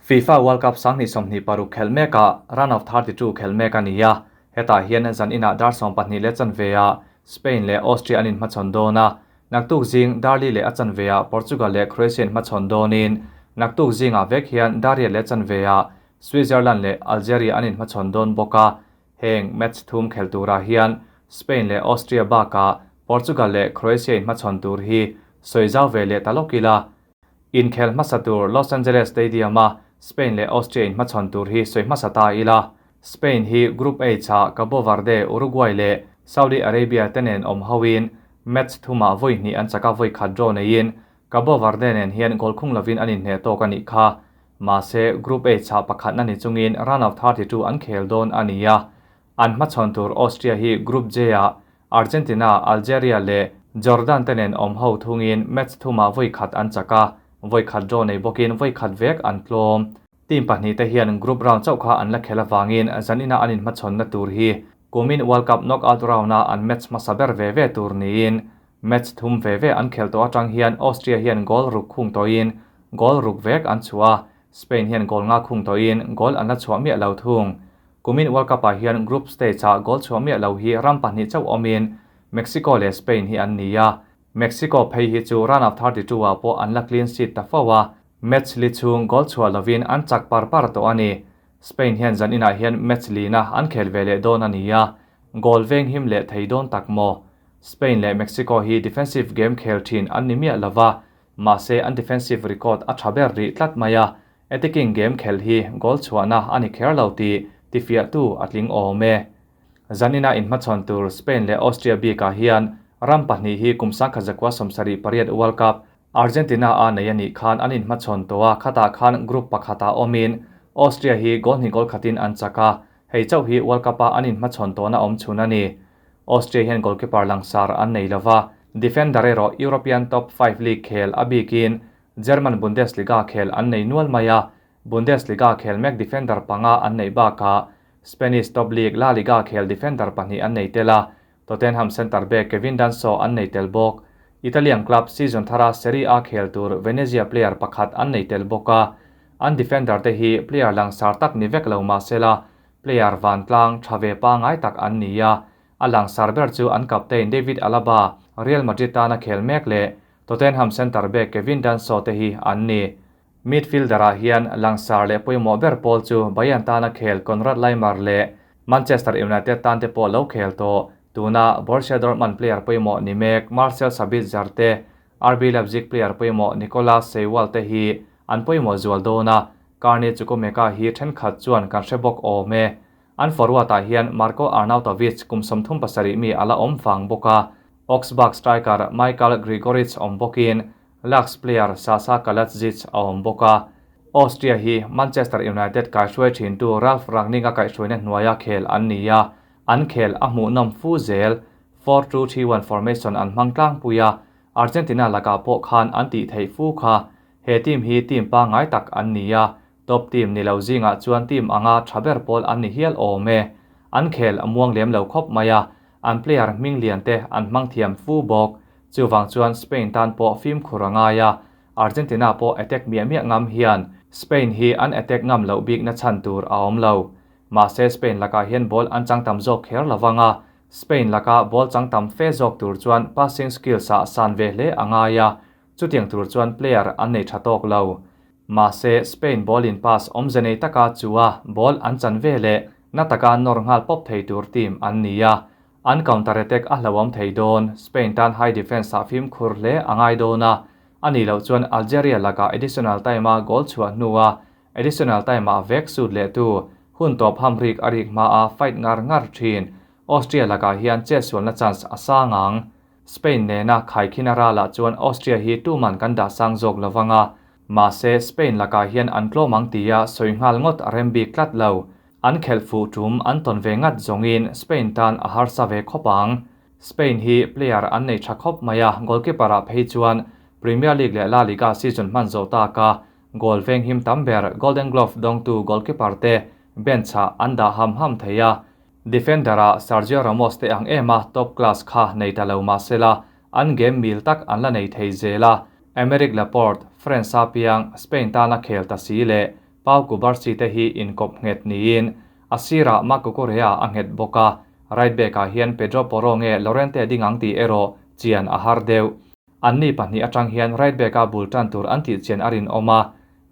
FIFA World Cup 2026 khelh mekah Round of 32 khelh mek a ni a, hetah hian zan inah dar 12 leh chanveah Spain leh Austria an inhmachhawn dawn a, naktuk zing dar li leh a chanveah Portugal leh Croatia inhmachhawn dawnin naktuk zingah vek hian dar riat leh chanveah Switzerland leh Algeria an inhmachhawn dawn bawk a, heng match thum khel turah hian Spain leh Austria bakah Portugal leh Croatia inhmachhawn tur hi sawi zau ve leh ta lawk ila. Inkhel hmasa tur Los Angeles Stadium-a Spain leh Austria inhmachhawn tur hi sawi hmasa ta ila. Spain hi Group H-ah Cabo Verde, Uruguay leh Saudi Arabia te nen awm hoin match thumah vawi hnih an chak a, vawi khat draw neiin Cabo Verde nen hian goal khung lovin an inhneh tawk a nih kha. Mahse, Group H-ah pakhatna ni chungin round of 32 an khel dawn a ni a. An hmachhawn tur Austria hi Group J-ah Argentina, Algeria leh Jordan te nen awm ho thungin match thumah vawi khat an chak a, vawi khat draw nei bawkin vawi khat vek an tlawm. Team pahnih te hian group round chauh kha an la khel avangin zanina an inhmachhawnna tur hi kumin World Cup knockout round-a an match hmasa ber ve ve tur niin match thum ve ve an khel tawh atang hian Austria hian goal ruk khung tawhin goal ruk vek an chhuah a, Spain hian goal nga khung tawhin goal an la chhuah miah lo thung. Kumin World Cup-ah hian group stage-ah goal chhuah miah lo hi ram pahnih chauh awmin Mexico leh Spain hi an ni a. Mexico phei hi chu round of 32-ah pawh an la clean sheet ta fo a, match li chhung goal chhuah lovin an chak par par tawh a ni. Spain hian zan inah hian match lina an khel ve leh dawn a ni a, goal veng him leh thei dawn tak maw? Spain leh Mexico hi defensive game khel thin an ni miah lova, mahse an defensive record a tha ber rih tlat mai a, Attacking game khel hi goal chhuahna a ni kher lo tih tifiahtu a tling awm e. Zanina inhmachhawn tur Spain leh Austria bikah hian ram pahnih hi kum 1978 World Cup Argentina a nei a nih khan an inhmachhawn tawh a, khatah khan group pakhatah awmin Austria hi goal hnih goal khatin an chak a, hei chauh hi World Cup-a an inhmachhawn tawhna awm chhun a ni. Austria hian goalkeeper langsar an nei lova, defender erawh European top five league khel a bikin German Bundesliga khel an nei nual mai a, Bundesliga khel mek defender panga an neih bakah Spanish top league La Liga khel defender pahnih an nei tel a, Tottenham centre back Kevin Danso an nei tel bawk. Italian club season thara Serie A khel tur Venezia player pakhat an nei tel bawk a, an defender te hi player langsar tak ni vek lo mahsela player vantlang tha ve pangai tak an ni a, a langsar ber chu an captain David Alaba, Real Madrid tana khel mek leh Tottenham centre back Kevin Danso te hi an ni. Midfielder-ah hian langsar leh pawimawh ber pawl chu Bayern tana khel Konrad Laimer leh Manchester United tan te pawh lo khel tawh. Tuna Borussia Dortmund player pawimawh ni mek Marcel Sabitzer te, RB Leipzig player pawimawh Nicolas Seiwald te hi an pawimawh zual dawn a, Carney Chukwuemeka hi thenkhat chuan kan hre bawk awm e. An forward-ah hian Marko Arnautovic kum 37 mi a la awm vang bawk a, Augsburg striker Michael Gregoritsch awm bawkin Lux player Sasa Kalajdzic a awm bawk a. Austria hi Manchester United kaihruai thintu Ralf Rangnick-a kaihhruaina hnuaia khel an ni a, an khel a hmuhnawm fu zel. 4-2-3-1 formation an hmang tlangpui a, Argentina lakah pawh khan an tih theih fu kha. He team hi team pangngai tak an ni a, top team ni lo zingah chuan team anga tha ber pawl an ni hial awm e. An khel a muang lem lo khawp mai a, an player hming lian te an hmang thiam fu bawk. Chuvang chuan Spain tan pawh fimkhur a ngai a, Argentina pawh attack miah miah ngam hian Spain hi an attack ngam loh bikna chhan tur a awm lo. Mahse Spain lakah hian ball an chang tam zawk kher lovang a, Spain laka ball chang tam fe zawk tur chuan passing skills ah san ve hle a ngai a, chutiang tur chuan player an nei tha tawk lo. Mahse Spain ball in pass awmze nei taka chua ball an chan ve leh na taka nawr nghal pawp thei tur team an ni a, an counter attack a hlauhawm thei dawn. Spain tan high defence ah fimkhur hle a ngai dawn a, a nih loh chuan Algeria lakah additional time a goal chhuah hnua additional time ah vek sut leh tu hun tawp hamrik a rik hmaa fight ngar ngar thin Austria lakah hian chetsualna chance a sang ang. Spain nena khaikhin a ralah chuan Austria hi tuman kan dah sang zawk lovang a, mahse Spain lakah hian an tlawm ang tia sawi nghal ngawt a rem bik tlat lo. An khelh fuh tum an tawn ve ngat zawngin Spain tan a harsa ve khawp ang. Spain hi player an nei tha khawp mai a, goalkeeper-ah phei chuan Premier League leh La Liga season hman zawh taka goal veng him tam ber Golden Glove dawngtu goalkeeper te bench-ah an dah ham ham thei a. Defender-ah Sergio Ramos te ang em a top class kha nei ta lo mahsela an game mil tak an la nei thei zel a, Aymeric Laporte, France-a piang Spain tana khel ta si leh Pau Cubarsi te hi inkawp nghet niin a sirah Marc Cucurella a nghet bawk a, right back-ah hian Pedro Porro nge Llorente ding ang tih erawh chian a har deuh. Anni pahnih atang hian right back-a bul tan tur an tih chian a rinawm a,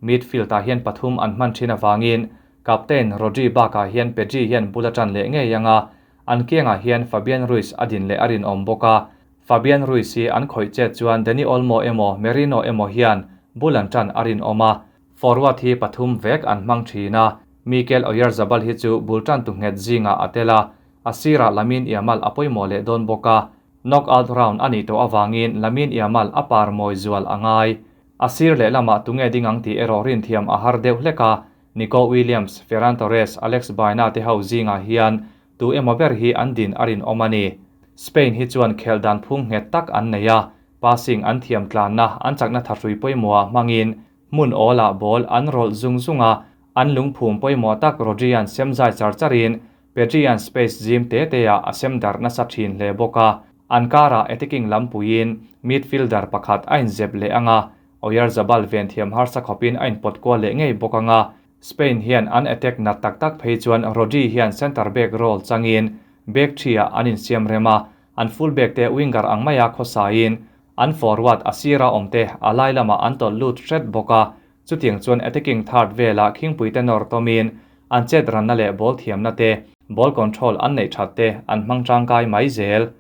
midfield-ah hian pathum an hman thin avangin captain Rodri bakah hian Pedri hian bul a tan leh ngei ang a, an kiangah hian Fabian Ruiz a din leh a rinawm bawk a. Fabian Ruiz hi an khawih chet chuan Dani Olmo emaw Merino emaw hian bul an tan a rinawm a, forward hi pathum vek an hmang thin a, Mikel Oyarzabal hi chu bul tan tu nghet zingah a tel a, a sirah Lamine Yamal a pawimawh leh dawn bawk a, knockout round a nih tawh avangin Lamine Yamal a par mawi zual a ngai. A sir lehlamah tunge ding ang tih erawh rinthiam a har deuh hlek a, Nico Williams, Ferran Torres, Alex Baena te ho zingah hian tu emaw ber hi an din a rinawm a ni. Spain hi chuan khelh dan phung nghet tak an nei a, passing an thiam tlanna an chakna thahrui pawimawhah hmangin hmun awlah ball an rawlh zung zung a, an lungphum pawimawh tak Rodri-a'n sem zai char charin Pedri-a'n space zim te teah a sem darh nasa thin hle bawk a, an karah attacking lampuiin midfielder pakhat a inzep leh ang a, Oyarzabal ven thiam harsa khawpin a inpawt kual leh ngei bawk ang a, Spain hian an attack nat tak tak phei chuan Rodri hian centre back role changin back three-ah an insiam rem a, an full back te winger ang maia khawsain an forward a sira awm te a lai lamah an tawlh lut hret bawk a, chutiang chuan attacking third velah khingpuite nawr tawmin an chet ranna leh ball thiamna te, ball control an neih that te an hmang tangkai mai zel.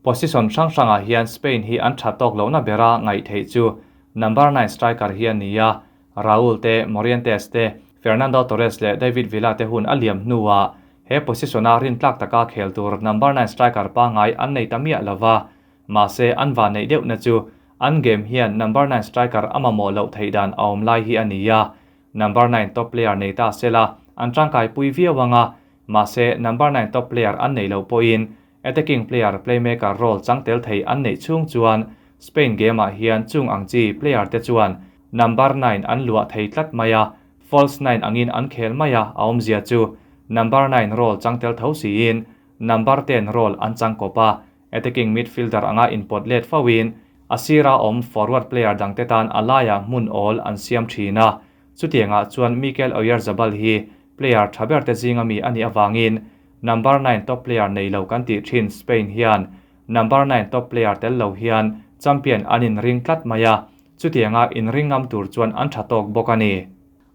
Position hrang hrangah hian Spain hi an tha tawk lohna bera ngaih theih chu number nine striker hi a ni a, Raul te, Morientes te, Fernando Torres leh David Villa te hun a liam hnuah he position-a rintlak taka khel tur number nine striker pangngai an nei ta miah lova, mahse an va neih deuhna chu an game hian number nine striker a mamawh loh theih dan a awm lai hi a ni a, number nine top player nei ta sela an tangkaipui viau ang a, mahse number nine top player an neih loh pawhin Attacking player playmaker role chang tel thei an neih chhung chuan Spain game-ah hian chung ang chi player te chuan number nine an luah thei tlat mai a, false nine angin an khel mai a, a awmzia chu number nine role chang tel tho siin number ten role an chang kawp a, attacking midfielder anga inpawt let foin a sira awm forward player dangte tan a laiah hmun awl an siam thin a, chutiangah chuan Mikel Oyarzabal hi player tha ber te zinga mi a nih avangin Number nine top player nei lo kan tih thin Spain hian number nine top player tel lo hian champion an inring tlat mai a, chutianga inring ngam tur chuan an tha tawk bawk a ni.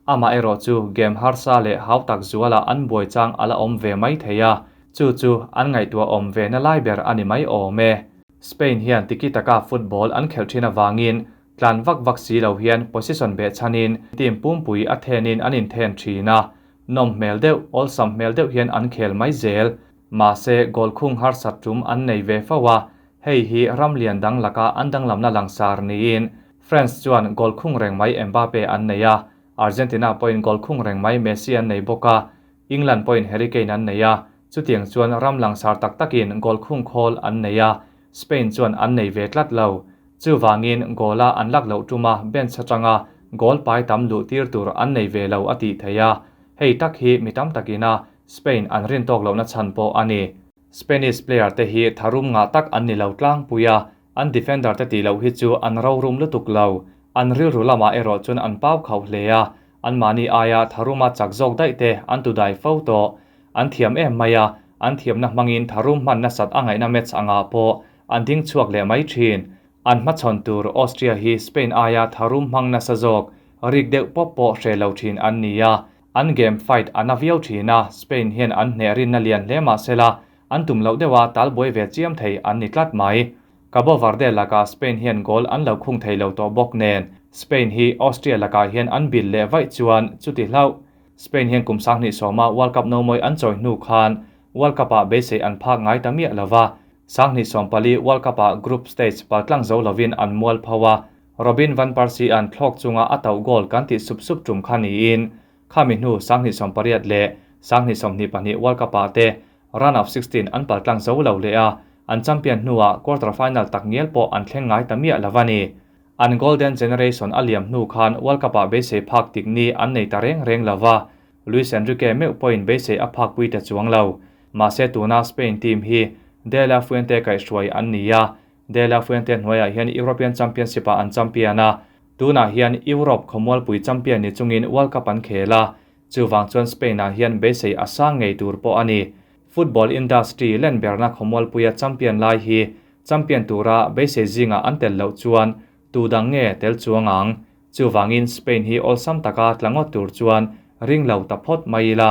Amaherawh chu game harsa leh hau tak zualah an buai chang a la awm ve mai thei a, chu chu an ngaihtuah awm ve na lai ber a ni mai awm e. Spain hian tiki taka football an khelh thin avangin tlan vak vak si lo hian position behchhanin team pumpui a thenin an inthen thin a, Nawm hmel deuh, awlsam hmel deuh hian an khel mai zel. Mahse, goal khung harsat tum an nei ve fo a, hei hi ram lian dang laka an danglamna langsar niin France chuan goal khung reng mai Mbappe an nei a, Argentina pawhin goal khung reng mai Messi an nei bawk a, England pawhin Harry Kane an nei a, chutiang chuan ram langsar tak takin goal khung khawl an nei a, Spain chuan an nei ve tlat lo. Chuvangin goal-a an lak loh tuma bench atanga goal pai tam luh tir tur an nei ve lo a tih theih a, hei tak hi mi tam takina Spain an rin tawk lohna chhan pawh a ni. Spanish player te hi tharum ngah tak an ni lo tlangpui a, an defender te tih loh hi chu an rorum lutuk lo. An rilru lamah erawh chuan an pau khauh hle a, anmahni aia tharuma chak zawk daih te an tu dai fo tawh. An thiam em mai a, an thiamna hmangin tharum hman nasat a ngaihna match angah pawh an ding chhuak leh mai thin. An hmachhawn tur Austria hi Spain aia tharum hmang nasa zawk, rik deuh pawp pawh hre lo thin an ni a. An game fight a na viau thin a, Spain hian an hneh rinna lian hle mah sela, an tum loh deuha talbuai ve chiam thei an ni tlat mai. Cabo Verde lakah Spain hian goal an lo khung thei lo tawh bawk nen, Spain hi Austria lakah hian an bil leh vaih chuan chuti hlauh. Spain hian kum 2010-a World Cup nomawi an chawi hnu khan World Cup-ah beisei an phak ngai ta miah lo va, 2014 World Cup-ah group stage paltlang zo lovin an mual pho a, Robin van Persie-a'n thlawk chunga a tauh goal kan tih sup sup tum kha niin khami hnu 2018 leh 2022 World Cup-ah te round of 16 an paltlang zo lo leh a, an champion hnuah quarter final tak ngial pawh an thleng ngai ta miah lo a ni. An golden generation a liam hnu khan World Cup-ah beisei phak tik ni an nei ta reng reng lo va, Luis Enrique meuh pawhin beisei a phakpui ta chuang lo. Mahse tuna Spain team hi De La Fuente kaihhruai an ni a, De La Fuente hnuaiah hian European Championship-ah an champion a, Tunah hian Europe khawmualpui champion ni chungin World Cup an khel a, chuvang chuan Spain-ah hian beisei a sang ngei tur pawh a ni. Football industry len berna khawmualpuia champion lai hi champion tura beisei zingah an tel loh chuan tu dang nge tel chuang ang? Chuvangin Spain hi awlsam taka tla ngawt tur chuan ring lo ta phawt mai ila.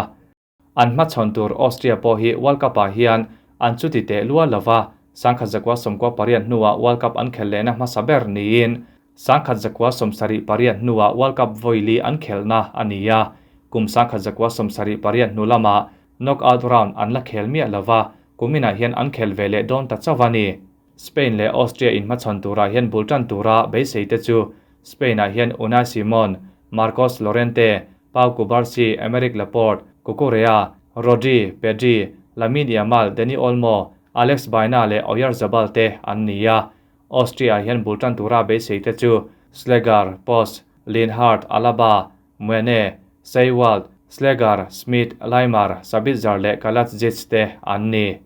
An hmachhawn tur Austria pawh hi World Cup-ah hian an chuti teh lual lo va, 1998 hnuah World Cup an khelh lehna hmasa ber niin 1978 hnuah World Cup vawi li an khelhna a ni a, kum 1978 hnu lamah knockout round an la khel miah lo va, kuminah hian an khel ve leh dawn ta chauh a ni. Spain leh Austria inhmachhawn turah hian bul tan tura beisei te chu Spain-ah hian Unai Simon, Marcos Llorente, Pau Cubarsi, Aymeric Laporte, Cucurella, Rodri, Pedri, Lamine Yamal, Dani Olmo, Alex Baena leh Oyarzabal te an ni a. Austria-ah hian bul tan tura beisei te chu Schlager, Post, Lienhart, Alaba, Muene, Seiwald, Schlager, Schmidt, Laimer, Sabitzer leh Kalajdzic te an ni.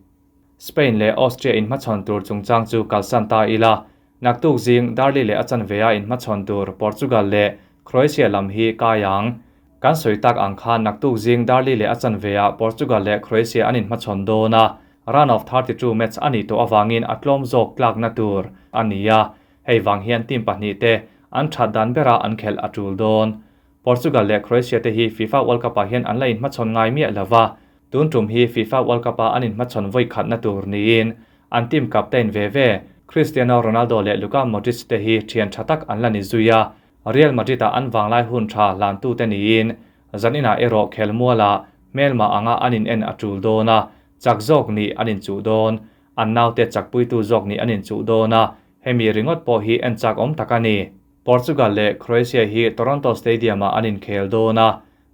Spain leh Austria inhmachhawn tur chungchang chu kalsan ta ila, naktuk zing Darli leh a chanve a inhmachhawn tur Portugal leh Croatia lam hi kai ang. Kan sawi tak ang khan naktuk zing Darli leh a chanve ah Portugal leh Croatia an inhmachhawn dawn a, round of 32 match a nih tawh avangin a tlawm zawk tlakna tur a ni a, hei vang hian team pahnih te an that dan bera an khelh a tul dawn. Portugal leh Croatia te hi FIFA World Cup ah hian an la inhmachhawn ngai miah lova, Tun tum hi FIFA World Cup-a an inhmachhawn vawi khatna tur niin an team captain ve ve Cristiano Ronaldo leh Luka Modric te hi thian tha tak an la ni zui a, Real Madrid-a an vanglai hun tha hlantute niin zaninah erawh khelmualah hmelma anga an in en a tul dawn a, chak zawk nih an inchuh dawn. An naute chakpuitu zawk nih an inchuh dawn a, hemi ringawt pawh hi en chak awm tak a ni. Portugal leh Croatia hi Toronto Stadium-ah an inkhel dawn a,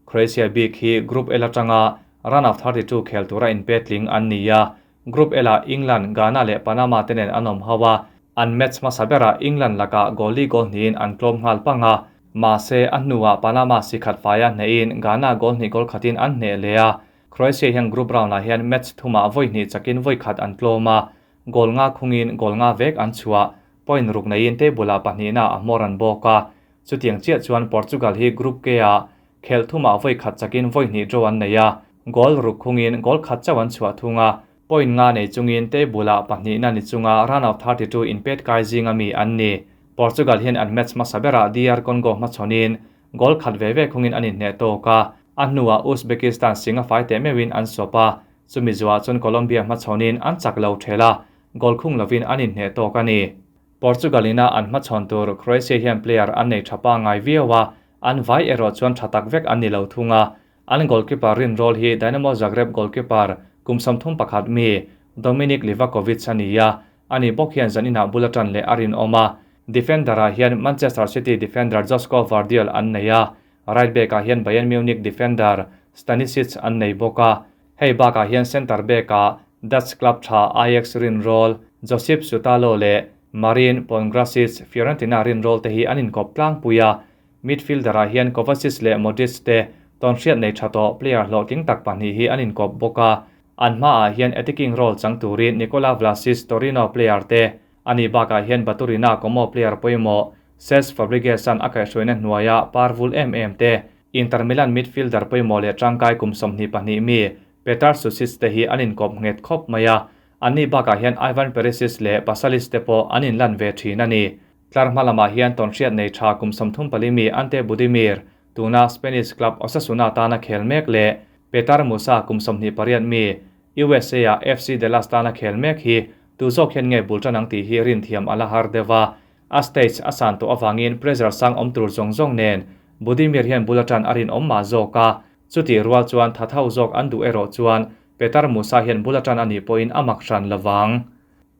Croatia bik hi Group L atanga round of 32 khel tura inpetling an ni a, Group L-ah England, Ghana leh Panama te nen an awm ho a, an match hmasa berah England lakah goal li goal hnihin an tlawm nghal pang a, mahse a hnuah Panama si khat faia hnehin Ghana goal hnih goal khatin an hneh leh a, Croatia hian group round-ah hian match thumah vawi hnih chakin vawi khat an tlawm a, goal nga khungin goal nga vek an chhuah, point ruk neiin table-ah pahnihna a hmawr an bawk a. Chutiang chiah chuan Portugal hi Group K-ah khelh thumah vawi khat chakin vawi hnih draw an nei a, goal ruk khungin goal khat chauh an chhuah thung a, point nga nei chungin table-ah pahnihna ni chunga round of 32 inpet kai zinga mi an ni. Portugal hian an match hmasa berah DR Congo hmachhawnin goal khat ve ve khungin an inhneh tawk a, a hnuah Uzbekistan sing a fai teh meuhin an sawp a, chumi zuah chuan Colombia hmachhawnin an chak lo ṭhel a, goal khung lovin an inhneh tawk a ni. Portugal ina an hmachhawn tur Croatia hian player an nei tha pangngai viau a, an vai erawh chuan tha tak vek an ni lo thung a. An goalkeeper rinrawl hi Dynamo Zagreb goalkeeper kum 31 mi Dominik Livakovic a ni a, ani bawk hian zaninah bul atan leh a rinawm a. Defender-ah hian Manchester City defender Josko Gvardiol an nei a, right back-ah hian Bayern Munich defender Stanisic an nei bawk a. Hei bakah hian centre back-ah Dutch club tha Ajax rinrawl Josip Sutalo leh Marin Pongracic Fiorentina rinrawl te hi an inkawp tlangpui a, midfielder-ah hian Kovacic leh Modric te tawnhriat nei tha tawh player hlawhtling tak pahnih hi an inkawp bawk a, an hmaah hian attacking role chang turin Nikola Vlasic Torino player te ani bakah hian Baturina Como player pawimawh Cesc Fabregas-a'n a kaihhruaina hnuaia parvul em em te Inter Milan midfielder pawimawh leh tangkai kum 22 mi Petar Sucic te hi an inkawp nghet khawp mai a, anni bakah hian Ivan Perisic leh Pasalic te pawh an inlan ve thin a ni. Tlar hma lamah hian tawnhriat nei tha kum 34 mi Ante Budimir, tuna Spanish club Osasuna tana khel mek leh Petar Musa kum 28 mi USA-ah FC Dallas tana khel mek hi tu zawk hian nge bul tan ang tih hi rin thiam a la har deuh a. A stage a san tawh avangin pressure sang awm tur zawng zawng nen Budimir hian bul atan a rinawm mah zawk a, chutih rual chuan tha tho zawk an duh erawh chuan Petar Musa hian bul atan a nih pawhin a mak hran lovang.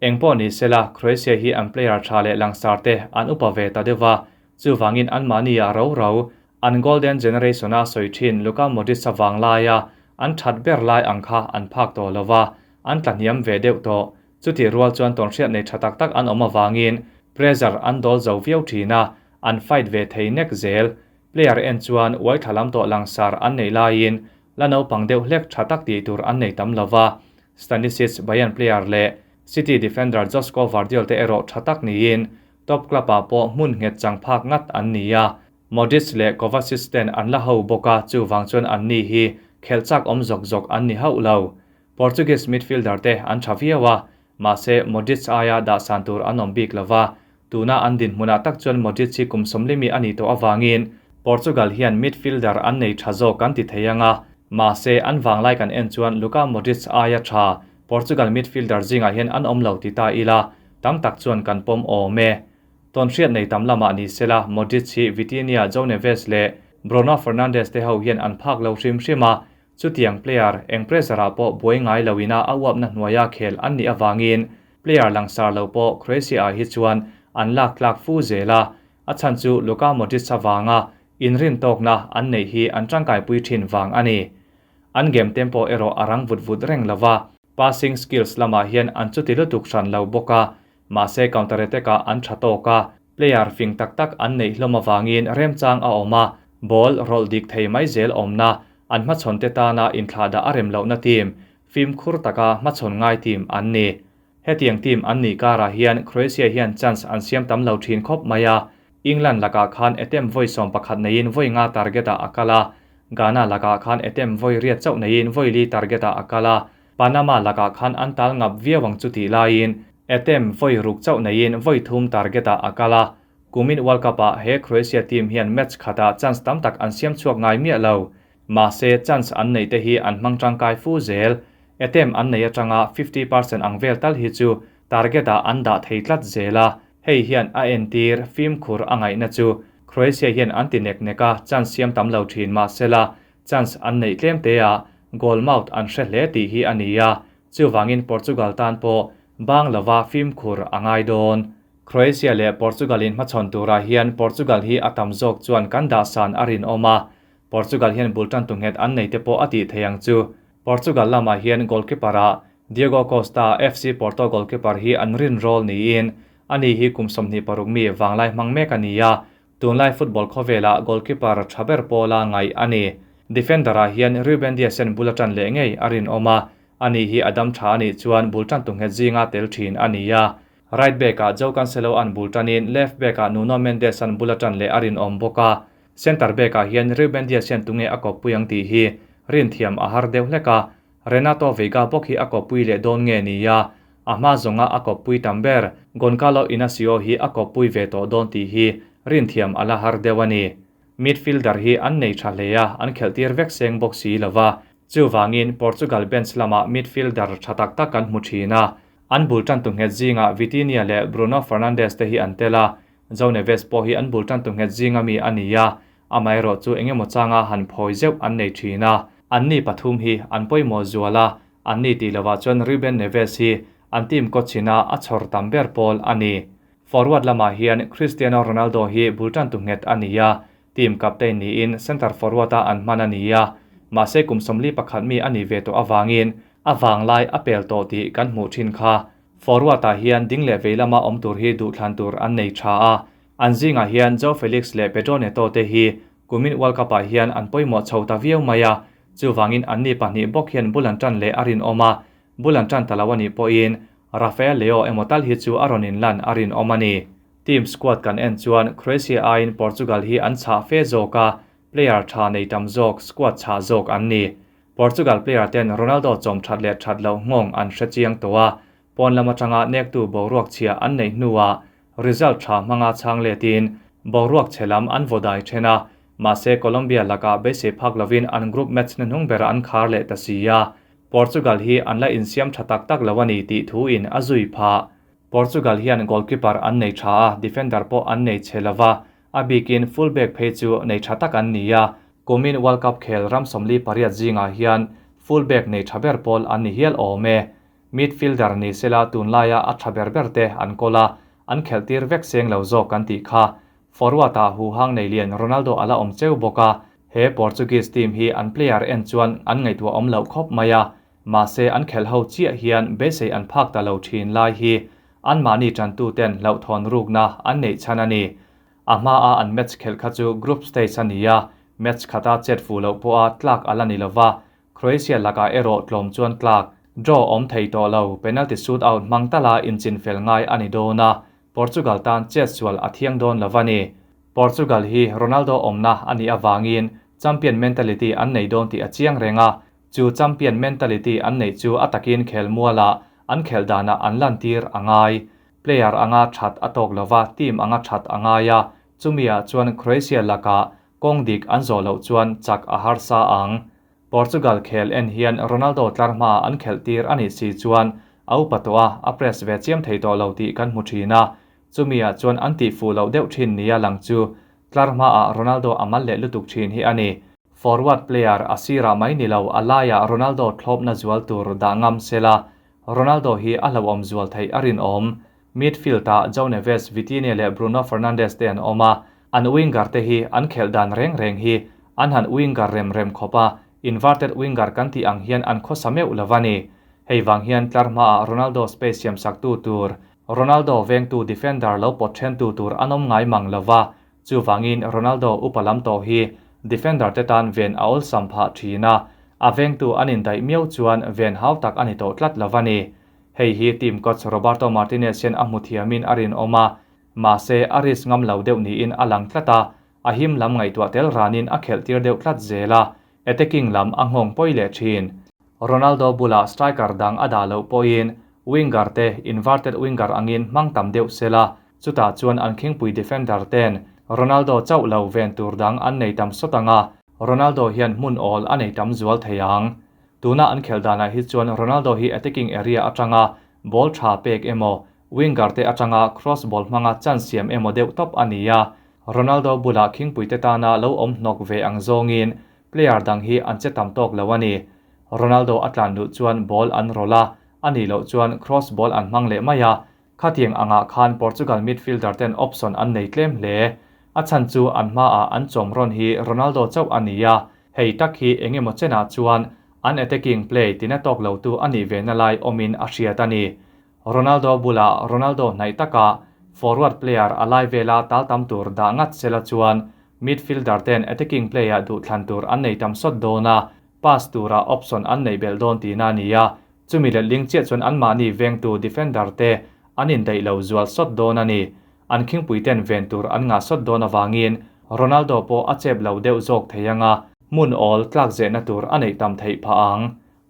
Engpawh ni sela, Croatia hi an player tha leh langsar te an upa ve ta deuh a, chuvangin anmahni ah ro ro, an golden generation a sawi thin Luka Modric a vang laia an that ber lai ang kha an phak tawh lova, an tlahniam ve deuh tawh. Chutih rual chuan tawnhriat nei tha tak tak an awm avangin pressure an dawl zo viau thin a, an fight ve thei nek zel. Player en chuan uai tha lam tawh langsar an nei laiin la naupang deuh hlek tha tak tih tur an nei tam lova. Stanisic, Bayern player leh City defender Josko Gvardiol te erawh tha tak niin Top club-ah pawh hmun nghet chang phak ngat an ni a, Modric leh Kovacic ten an la ho bawk a, chuvang chuan anni hi khelh chak awm zawk zawk an ni hauh lo. Portuguese midfielder te an tha viau a, mahse Modric aia dahsan tur an awm bik lo va, tuna an dinhmunah tak chuan Modric hi kum sawmlimi a nih tawh avangin Portugal hian midfielder an nei tha zawk kan ti thei ang a, mahse an vanglai kan en chuan Luka Modric aia tha Portugal midfielder zingah hian an awm lo ti ta ila, tam tak chuan kan pawm awm e. Tawnhriat nei tam lamah ni sela, Modric hi Vitinha, João Neves leh Bruno Fernandes te ho hian an phak lo hrim hrim a, chutiang player eng pressure ah pawh buai ngai lo ina a uapna hnuaia khel an nih avangin player langsar lo pawh Croatia ah hi chuan an lak tlak fu zel a, a chhan chu Luka Modric avanga inrintawkna an neih hi an tangkaipui thin vang a ni. An game tempo erawh a rang vut vut reng lo va, passing skills lamah hian an chuti lutuk hran lo bawk a, mahse counter attack ah an tha tawk a, player fing tak tak an neih hlawm avangin remchang a awm a, ball rawlh dik thei mai zel awmna, an hmachhawn te tana inthlahdah a rem lohna team, fimkhur taka hmachhawn ngai team an ni. Hetiang team an nih karah hian Croatia hian chance an siam tam lo thin khawp mai a, England lakah khan attempt vawi 11 neiin vawi nga target ah a kal a, Ghana lakah khan attempt vawi riat chauh neiin vawi li target ah a kal a, Panama lakah khan an tal ngap viau ang chu tih laiin attempt vawi ruk chauh neiin vawi thum target ah a kal a. Kumin World Cup ah he Croatia team hian match khatah chance tam tak an siam chhuak ngai miah lo. Mahse chance an neih te hi an hmang tangkai fu zel. Attempt an nei atanga 50% ang vel tal hi chu target ah an dah thei tlat zel a. Hei hian a entir fimkhur a ngaihna chu Croatia hian an ti nek nek a, chance siam tam lo thin mahsela chance an neih tlem te ah goal mouth an hre hle tih hi a ni a, chuvangin Portugal tan pawh bang lova fimkhur a ngai dawn. Croatia leh Portugal in hmachhawn turah hian Portugal hi a tam zawk chuan kan dahsan a rinawm a, Portugal hian bul tan tu nghet an nei te pawh a tih thei ang chu. Portugal lamah hian goalkeeper ah Diogo Costa, FC Porto goalkeeper hi an rin rawl niin ani hi kum 26 mi vanglai hmang mek a ni a, tunlai football khawvelah goalkeeper tha ber pawla ngaih a ni. Defender ah hian Ruben Dias hian bul atan leh ngei a rinawm a, ani hi a dam tha anih chuan bul tan tu nghet zinga tel thin a ni a. Right back ah João Cancelo an bul tanin left back ah Nuno Mendes an bul atan leh a rinawm bawk a. Centre back ah hian Ruben Dias hian tunge a kawppui ang tih hi rin thiam a har deuh hlek a, Renato Veiga bawk hi a kawppui leh dawn nge ni a, a hma zawnga a kawppui tam ber Goncalo Inacio hi a kawppui ve tawh dawn tih hi rin thiam a la har deuh a ni. Midfielder hi an nei tha hle a, an khelh tir vek seng bawk si lova, chuvangin Portugal bench lamah midfielder tha tak tak kan hmu thin a, an bul tan tu nghet zingah Vitinha leh Bruno Fernandes te hi an tel a, João Neves pawh hi an bul tan tu nghet zinga mi a ni a, amaherawh chu engemaw changa han phawi zeuh an nei thin a, anni pathum hi an pawimawh zual a, anni tih lovah chuan Ruben Neves hi an team coach-ina a chhawr tam ber pawl a ni. Forward lamah hian Cristiano Ronaldo hi bul tan tu nghet a ni a, team captain niin centre forward-a an hman a ni a, mahse kum 41 mi a ni ve tawh avangin a vanglai a pel tawh tih kan hmuh thin kha. Forward-ah hian ding leh vei lama awm tur hi duhthlan tur an nei tha a, an zingah hian João Felix leh Pedro Neto te hi kumin World Cup-ah hian an pawimawh chho ta viau mai a, chuvangin anni pahnih bawk hian bul an tan leh a rinawm a, bul an tan ta lo a nih pawhin Rafael Leao emaw tal hi chu a rawn inlan a rinawm a ni. Team squad kan en chuan Croatia aiin Portugal hi an chhah fe zawk a, player tha nei tam zawk squad chhah zawk an ni. Portugal player ten Ronaldo chawm that leh that loh nghawng an hre chiang tawh a, pawn lam atanga nektu boruak chhia an neih hnuah result tha hmanga chhang letin boruak chhe lam an vawdai then a, mahse Colombia lakah beisei phak lovin an group match hnuhnung ber an khar leh ta si a, Portugal hi an la insiam tha tak tak lo a ni tih thu in a zui phah. Portugal hian goalkeeper an nei tha a, defender pawh an nei chhe lova, a bikin full back phei chu nei tha tak an ni a, kumin World Cup khel ram 48 zingah hian full back nei tha ber pawl an ni hial awm e. Midfielder ni sela tunlaia a tha ber ber te an kawl a, an khelh tir vek seng lo zawk kan tih kha. Forward ah huhang nei lian Ronaldo ala awm cheu bawk a, he Portuguese team hi an player en chuan an ngaihtuah awm loh khawp mai a, mahse an khelh ho chiah hian beisei an phak ta lo thin lai hi an mahni tantu ten hlauhthawn rukna an neih chhan a ni. A hma a an match khelh kha chu group stage a ni a, match khata chet fu loh pawha tlak ala ni lova, Croatia lakah erawh tlawm chuan tlak, draw awm thei tawh lo, penalty shootout hmang tala inchin fel ngai a ni dawn a. Portugal tan chetsual a thiang dawn lo a ni. Portugal hi Ronaldo awmna a nih avangin champion mentality an nei dawn tih a chiang reng a, chu champion mentality an neih chu a takin khelmualah an khelh danah an lantir a ngai. Player anga that a tawk lova, team anga that a ngai a, chumiah chuan Croatia lakah kawng dik an zawh loh chuan chak a harsa ang. Portugal khel en hian Ronaldo tlar hmaah an khelh tir a nih si chuan a upa tawh a, a press ve chiam thei tawh lo tih kan hmu thin a, chumiah chuan an tih fuh loh deuh thin nia lang chu tlar hmaah Ronaldo a mal leh lutuk thin hi a ni. Forward player a sirah mai ni lo a laiah Ronaldo thlawpna zual tur dah ngam se la, Ronaldo hi a hlauhawm zual theih a rinawm. Midfield-ah João Neves, Vitinha leh Bruno Fernandes te an awm a, an winger te hi an khelh dan reng reng hi an han winger rem rem khawp a, inverted winger kan tih ang hian an khawsa meuh lo a ni. Hei vang hian tlar hmaah Ronaldo space siamsaktu tur, Ronaldo vengtu defender lo pawt thentu tur an awm ngai mang lo va, chuvangin Ronaldo upa lam tawh hi defender te tan ven a awlsam phah thin a, a vengtu an indaih miau chuan ven hau tak a ni tawh tlat lo a ni. Hei hi team coach Roberto Martinez hian a hmu thiamin a rinawm a, mahse a risk ngam lo deuh niin a lang tlat a, a him lam ngaihtuah tel ranin a khelh tir deuh tlat zel a, attacking lam a nghawng pawi leh thin. Ronaldo bulah striker dang a dah loh pawhin winger te inverted winger angin hmang tam deuh sela, chutah chuan an khingpui defender ten Ronaldo chauh lo ven tur dang an nei tam sawt ang a, Ronaldo hian hmun awl a nei tam zual thei ang. Tuna an khelh danah hi chuan Ronaldo hi attacking area atanga ball tha pek emaw, winger te atanga cross ball hmanga chance siam emaw deuh tawp a ni a. Ronaldo bulah khingpuite tana lo awm hnawk ve ang zawngin player dang hi an che tam tawk lo a ni. Ronaldo a tlan luh chuan ball an rawlh a, a nih loh chuan cross ball an hmang leh mai a. Khatiang angah khan Portugal midfielder ten option an nei tlem hle. A chhan chu an hmaah an chawm rawn hi Ronaldo chauh a ni a, hei tak hi eng emaw chenah chuan an attacking play tina tawk lotu a nih ve na lai awmin a hriat a ni. Ronaldo bulah Ronaldo hnaih takah forward player a lai vela tal tam tur dah ngat sela chuan midfielder ten attacking play ah duhthlan tur an nei tam sawt dawn a, pass tura option an neih belh dawn tihna a ni a, Chumi letling chiah chuan anmahni vengtu defender te an indaih lo zual sawt dawn a ni. An khingpui ten ven tur an ngah sawt dawn avangin Ronaldo pawh a chep lo deuh zawk thei ang a, hmun awl tlak zehna tur a neih tam theih phah ang.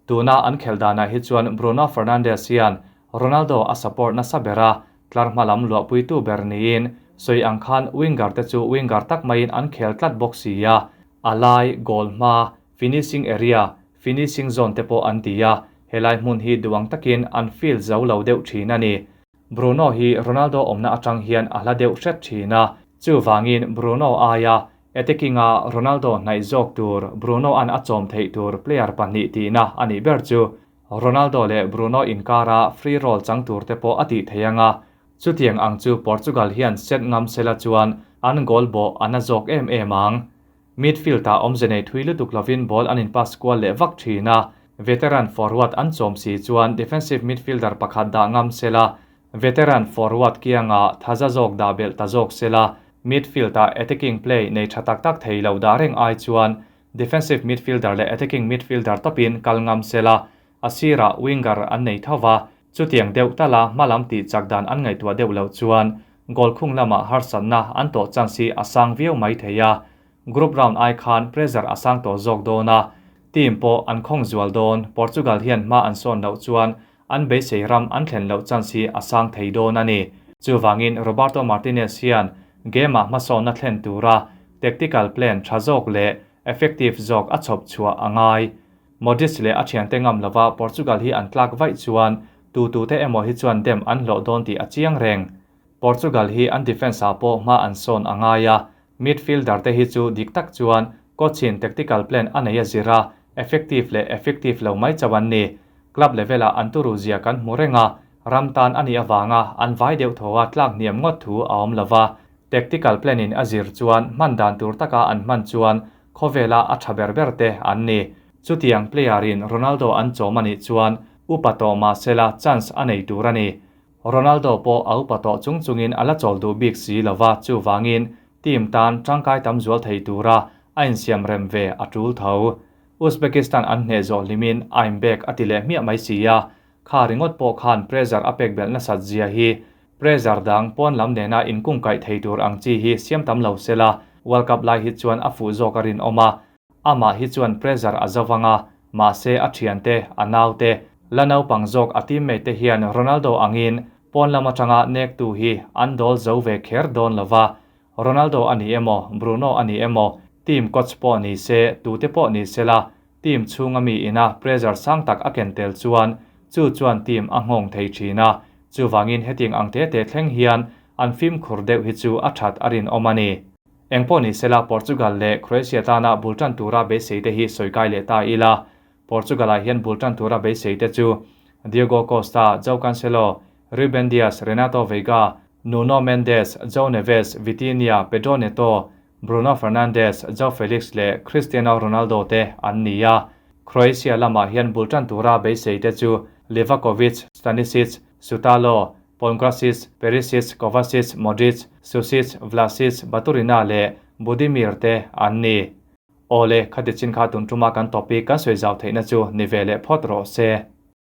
Tuna an khelh danah hi chuan Bruno Fernandes hian Ronaldo a support nasa ber a, tlar hma lam luahpuitu ber niin sawi ang khan winger te chu winger tak maiin an khel tlat bawk si a, a lai, goal hma, finishing area, Finishing zone te pawh an ti a, helai hmun hi duang takin an field zo lo deuh thin a ni. Bruno hi Ronaldo awmna atang hian a hla deuh hret thin a, chuvangin Bruno aia attacking-a Ronaldo hnaih zawk tur Bruno-a'n a chawm theih tur player pahnih tihna a nih ber chu. Ronaldo leh Bruno inkara free role chang tur te pawh a tih thei ang a, chutiang ang chu Portugal hian set ngam sela chuan an goal bawh a na zawk em em ang. Midfield-ah awmze nei thui lutuk lovin ball an in-pass kual leh vak thin a, veteran forward an chawm si chuan defensive midfielder pakhat dah ngam se la, veteran forward kiangah thaza zawk dah belh ta zawk se la, midfield-ah attacking play nei tha tak tak thei lo dah reng ai chuan defensive midfielder leh attacking midfielder tawpin kal ngam se la, a sirah winger an nei tho va, chutiang deuh tala hmalam tih chak dan an ngaihtuah deuh loh chuan Goal khung lamah harsatna an tawh chance hi a sang viau mai thei a, group round ai khan pressure a sang tawh zawk dawn a, team pawh an khawng zual dawn, Portugal hian hma an sawn loh chuan an beisei ram an thlen loh chance hi a sang thei dawn a ni. Chuvangin Roberto Martinez hian game-ah hmasawnna thlen tura tactical plan tha zawk leh effective zawk a chhawp chhuah a ngai. Modric leh a thiante ngam lova Portugal hi an tlak vaih chuan Tutute emaw hi chuan dem an hlawh dawn tih a chiang reng. Portugal hi an defence ah pawh hma an sawn a ngai a, midfielder te hi chu dik tak chuan coach in tactical plan a nei a zir a, effective leh effective lo mai chauh an ni. Club level ah an turu zia kan hmu reng a, ram tan a nih avanga an vai deuh thaw a tlak hniam ngawt thu a awm lo va, tactical plan in a zir chuan hman dan tur taka an hman chuan khawvela a tha ber ber te an ni. Chutiang player in Ronaldo an chawm a nih chuan Upa tawh mahsela chance a nei tur a ni. Ronaldo pawh a upa tawh chung chungin a la chawl duh bik si lova, chuvangin team tan tangkai tam zual thei tura a insiam rem ve a tul tho. Uzbekistan an hneh zawh hlimin I'm back a ti leh hmiah mai si a, kha ringawt pawh khan pressure a pek belh nasat zia hi. Pressure dang pawn lam nena inkungkaih thei tur ang chi hi siam tam lo sela, World Cup lai hi chuan a fuh zawk a rinawm a. Amah hi chuan pressure a zo vang a, mahse a thiante, a naute, la naupang zawk a teammate te hian Ronaldo angin pawn lam atanga nektu hi an dawl zo ve kher dawn lo va. Ronaldo a ni emaw, Bruno a ni emaw, team coach pawh ni se, tute pawh ni sela, team chhunga mi ina pressure sang tak a ken tel chuan chu chuan team a nghawng thei thin a, chuvangin hetiang ang te te thleng hian an fimkhur deuh hi chu a that a rinawm a ni. Engpawh ni sela Portugal leh Croatia tana bul tan tura beisei te hi sawi kai leh ta ila, Portugal ah hian bul tan tura beisei te chu Diogo Costa, Joao Cancelo, Ruben Dias, Renato Veiga, Nuno Mendes, Joao Neves, Vitinha, Pedro Neto, Bruno Fernandes, Joao Felix leh Cristiano Ronaldo te an ni a. Croatia lamah hian bul tan tura beisei te chu Livakovic, Stanisic, Sutalo, Pongracic, Perisic, Kovacic, Modric, Susic, Vlasic, Baturina leh Budimir te an ni. Awle, khati chin kha tun tuma kan topic kan sawi zau theihna chu ni ve leh phawt rawh se.